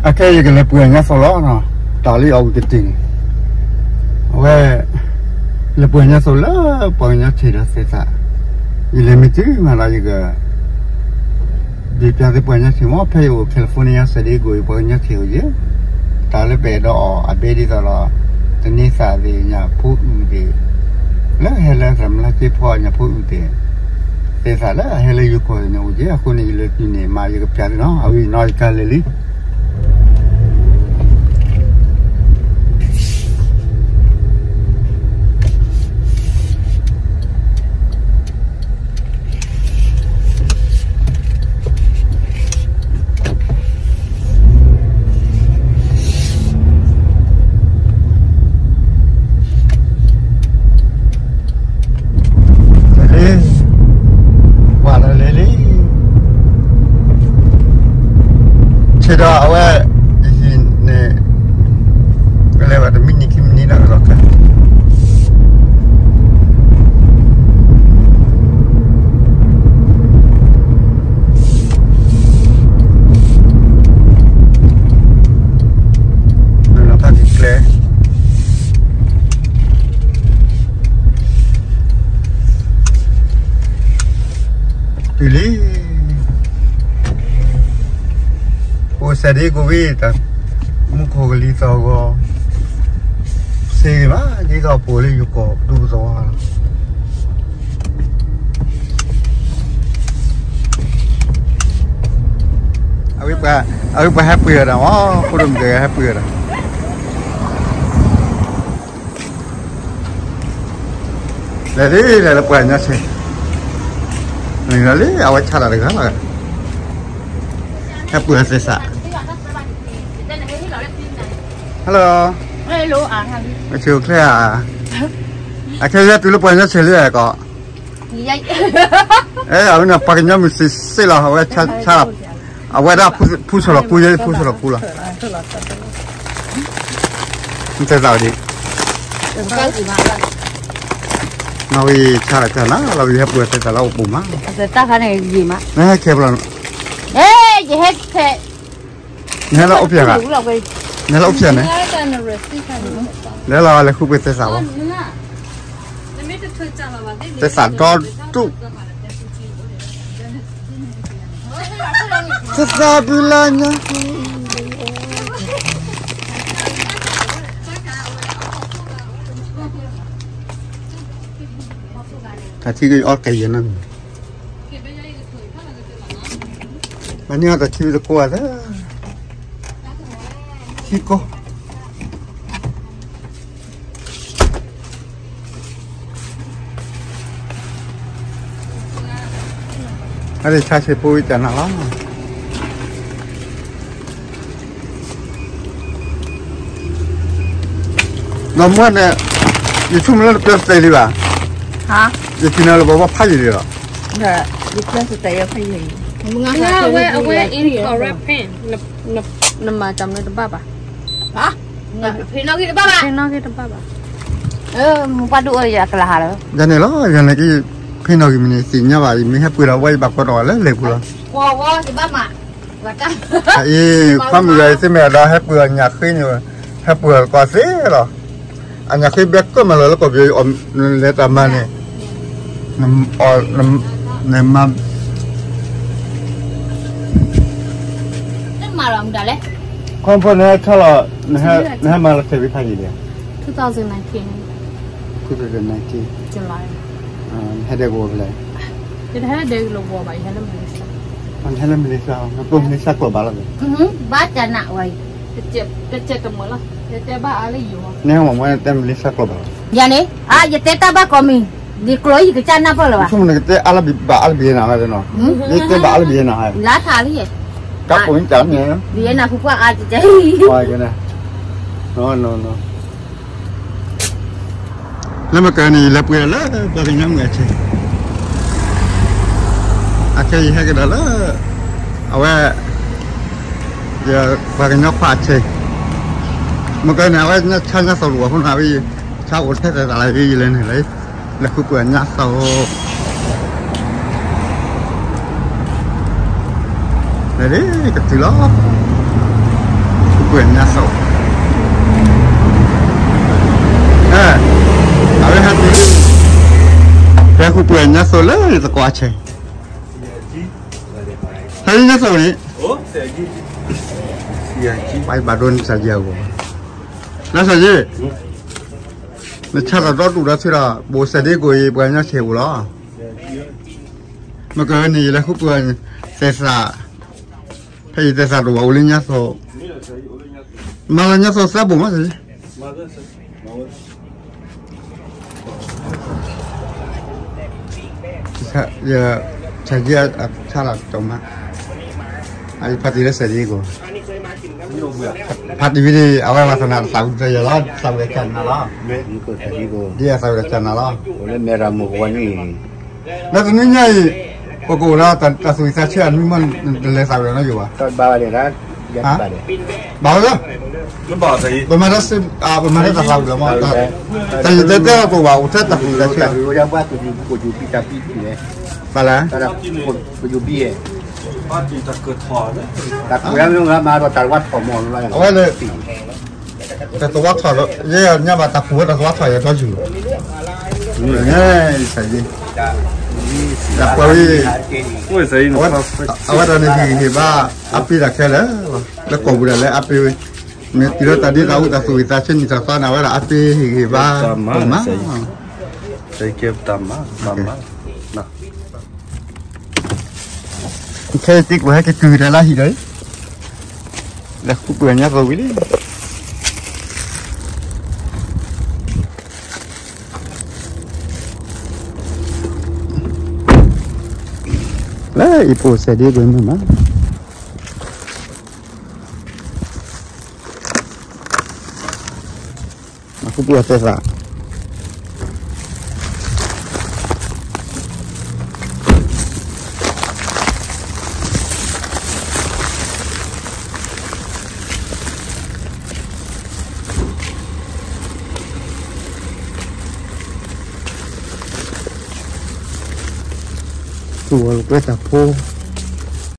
အခဲအံၤယကလဲၤပှ့ၤညါသိးလီၤ, တၢ်လၢအဝံၤကတၢၢ်န့ၣ်, အဝဲ လဲၤပှ့ၤညါသိးလၢပှၤကညီဆံးဒီးသဲးသး, ယလဲၤမ့ၢ်တုၤမးဒီးယက ဒုးပျးသုပှၤကညီဆံးမ့ၢ် ဖဲယအိၣ် California San Diego အံၤ ပှၤကညီဆံးအိၣ်ယဲ, တၢ်လၢပအဲၣ်ဒိးအီၣ်အဘဲဒ်သိးဒီး တန့ၤသးသ့ၣ် ညၣ်ဖိအုၣ်သ့ၣ်, လၢဟဲလၢသရၣ်မုၣ်လါက့ဖီညၣ်ဖိအုၣ်သ့ၣ်, သဲးသးလၢအဟဲလၢယိၤကီၢ်န့ၣ်အိၣ်ယဲ, အဃိန့ၣ် ယလဲၤတုၤန့ၣ် မ့ၢ်ယကပျးသုနီၤ, အဝဲနီၤယကလဲၤလံ လဲၤလံ, ပှၤလၢလဲၤလံ, ဆံးဒီးအဝဲ ယဟံၣ်န့ၣ် ကလဲၤဘၣ်တမံးနံးခံမံးနံးဒီးကလီၤကါ လီၤကါက့ၤကျဲ တုၤလံ, အိၣ်စဲးဒ်ကိးဝံၤတၢ် မူခိၣ်ကလံၤသီၣ်ဂီၤ စ့ဂ့ၤဘၣ် ဒ်သိးပအိၣ်လၢယိၤကီၢ်ပဒိၣ်ပသဝီလီၤ. အဝဲပှၤဟဲပှ့ၤအီၤဒီးမ့ၢ် ဖိဒိၣ်မုၣ်တဂၤဟဲပှ့ၤအီၤဒီး လဲၤလံ လဲၤလၢပှၤကညီဆံး, လံလီၤလံ အဝဲဆါတၢ်တဂၤလီၤ, ဟဲပှ့ၤသဲးစး Hello, အဆၢချ့ဧါ, အခဲအံၤတုၤလၢပှၤကညီဆံးလံဧါကီး, အဲ အဝဲန့ၣ်ပှၤကညီမုၢ်ဆံးစ့ၢ်လီၤ အဝဲဆါ, အဝဲဒၣ်ဖုဆီၣ်လီၤကူယဲ ဖုဆီၣ်လီၤကူလီၤ နတဲသးဒ်, နီၣ်ဝံၤဆါတၢ်ကနၤ လီၤဝံၤဟဲပှ့ၤသဲးစးလၢအိၣ်ပူၤမး, နဟဲခဲဖျီ, နဟဲလၢအိၣ်ဖျဲၣ်ဧါ, နဟဲလၢအိၣ်ဖျဲၣ်န့ၣ်, လဲၤလီၤလဲၤဃုပှ့ၤသဲးစးဝဲ, သဲးစးဒီဒူၣ် သသးပူၤလၢညါ, တၢ်ထံကအီၣ်ကယဲၢ်နီၤ, မ့ၢ်န့ၢ်အီၣ်တၢ်ထံတကိးဧါသၢ, ထံကိး အဒ့ဆါဆ့ဖိဝံတၢ်နၤလီၤ, ဒီးမုၢ်န့ၣ်, ယဆိကမိၣ်လၢနပျၢၤစတဲလံဘၣ်, ယထံၣ်နၤလၢပှၤဘၣ်ဖးယံာ်လံလီၤ, အဝဲ အဝဲ incorrect pen, နမၤတၢ်မနုၤတဘၣ်ဘၣ်, ဖဲနီၣ်ဂံၢ်တဘၣ်ဘၣ်, ဖဲနီၣ်ဂံၢ်တဘၣ်ဘၣ်, မ့ၢ်ပှၤဒိၣ်အီၤယကလၤဟးလီၤ, ယၤန့ၣ်လီၤ ယၤန့ၣ်က့ ဖဲနီၣ်ဂံၢ်မံၤန့ၣ် သ့ၣ်ညါဘၣ် ယမ့ၢ်ဟဲပှ့ၤဒီးဝဲ ယဘၣ်ကွၢ်ထီၣ်လၢလဲၤပူၤလီၤ, အအံၤ ခွါမုၣ်ဂၤအံၤသ့ၣ်မ့ၢ်အဒၣ်ဟဲပှ့ၤအညၣ်ဃ့န့ၣ်, ဟဲပှ့ၤအီၤတကီၢ်သ့လီၤ, အညၣ်ဃ့ဘဲကၢၣ်မးလီၤလၢကီၢ်ပယီၤအီၤ လဲၤတၢ်မၤန့ၣ်, နမၤ ခီဖျိနဟဲဆါလီၤ, နဟဲမၤလီၤတဲာ်ဖးယံာ်လံ, two thousand nineteen, two thousand nineteen, July, နဟဲဒဲကဝီၤဖဲလဲၣ်, ယတဟဲဒဲကဝီၤဘၣ် ယဟဲလၢ Malaysia, နဟဲလၢ Malaysia, နပၢၢ် Malaysia ကျိာ်ဘၣ်လီၤ, ဘၣ်တနးဝဲ, တကဲတမုာ်လီၤ, နဟဲမၤမ့ၢ်တဲ Malaysia ကျိာ်ဘၣ်လီၤ, ယၤန့ၣ် အါ ယတဲတၢ်ဘၣ်ကိးမံၤ, ယကျိာ်ယကစၢ်နၢ်ပၢၢ်လၢၤဘၣ်, ဆိကမိၣ်နကတဲအါလၢဘၣ်အါလၢဘၣ်ယဲနၤဝဲနီၤ, ယတဲဘၣ်အါလၢဘၣ်ယဲနၤ, လါထးလံ, ကးပိာ်မ့ၢ်တၢ်န့ၣ်, ဘၣ်ယဲနၤဖုပှၢ်အါကဲ, လၢမကၢန့ၣ် ယလဲၤပှ့ၤလၢပှၤကညီမုၣ်အဆံး, အခဲယဟဲကဒီးလၢ အဝဲ ယပှၤကညီခွါအဆံး, မကၢန့ၣ် အဝဲညါဆါညါသိးလိာ်အဃိန့ၣ် အဝဲ ဆါအိၣ်ထဲသဲသးလၢယလဲၤန့ၣ်လၢ လဲၤဃုပှ့ၤညါသိး လဲၤလံ ကတုၤလီၤ. ပှဲၤညါသိး, အဝဲဟဲတုၤလၢ ဖဲဃုပှဲၤညါသိးလၢသကွၢ်ဆဲး, ဖဲညါသိးန့ၣ်, ဘၣ်ဒိနစၢ်ယံၤအဂီၢ်, နစၢ်ယံၤ, နဆၣ်ဒီးဒီတူၢ်ဒီးထွဲဒီး ဘိးစဲးဒ့ကိးအံၤ ပှဲၤညါဆဲးအိၣ်လီၤ, မ့ၢ်ကန့ၣ် ယလဲၤဃုပှဲၤသဲးသး, ဖဲယသဲးသးတအိၣ်ဘၣ် အိၣ်လၢညါသိး, မၤလၢညါသိးသၢဘိၣ်မး, ဆၣ်ယဆၣ်လီၤတမး, ဖါတံၢ်လၢစဲးဒ့ကိး, ဖါတံၢ်ဝံၤဒီး အဝဲမၤသနာ်သးဝံၤတယၢ်လီၤ, သးဝံၤအကၢ်နၤလီၤ, ဒ်အသးဝံၤအကၢ်နၤလီၤ, လၢမဲရၤမိၢ်ဝဲန့ၣ် လၢတနွံညါအံၤ, ပကအိၣ်ဒီးတၢ်သူၣ်ဝံၣ်သးဆၢအနွံမး တလဲၤသးဝံၤလီၤနီတယိာ်ဘၣ်, ဘၣ်ဝဲလၢ, ပမၤ, ပမၤတၢ်သးဝံၤလီၤမး, တၢ်ယတဲတဲလီၤတအိၣ်ဘၣ် အိၣ်ထဲတၢ်သူၣ်ဝံၣ်သးဆၢ, ဘၣ်လဲၣ်, အဝဲလၢ တၢ်သဝီထီၣ်လၢ ယဲညါဘၣ်တၢ်ပူၤဝဲတၢ်သဝီထီၣ်ယၤဒီယူၢ်, တၢ်ပှဲၤဝဲ, အဝဲတၢ်န့ၣ်ဟ့ၣ်ဂံၢ်ဟ့ၣ်ဘါ, အပ့ၤတၢ်ခဲလၢာ်, လၢကီၢ်ပူၤဒၣ်လဲာ်အပ့ၤဝဲ, မ့ၢ်တုၤလၢတၢ်ဒ့တၢ်အူတၢ်သူၣ်ဝံၣ်သးဆၢနံၣ်ထီၣ်သီန့ၣ် အဝဲဒၣ်အပ့ၤဟ့ၣ်ဂံၢ်ဟ့ၣ်ဘါ, မၤ, ခဲအံၤသံကွၢ်ဟဲက့ၤတုၤတၢ်လၢဟံၣ်ဒီး, လဲၤဃုပှဲၤညါသိးဝံၤလံ, လၢအံၤပအိၣ်စဲးဒ့ကွဲမုာ်မး, အဃုပှဲၤသဲးသး သူၣ်ဝဲလၢကွဲတၢ်ဖိ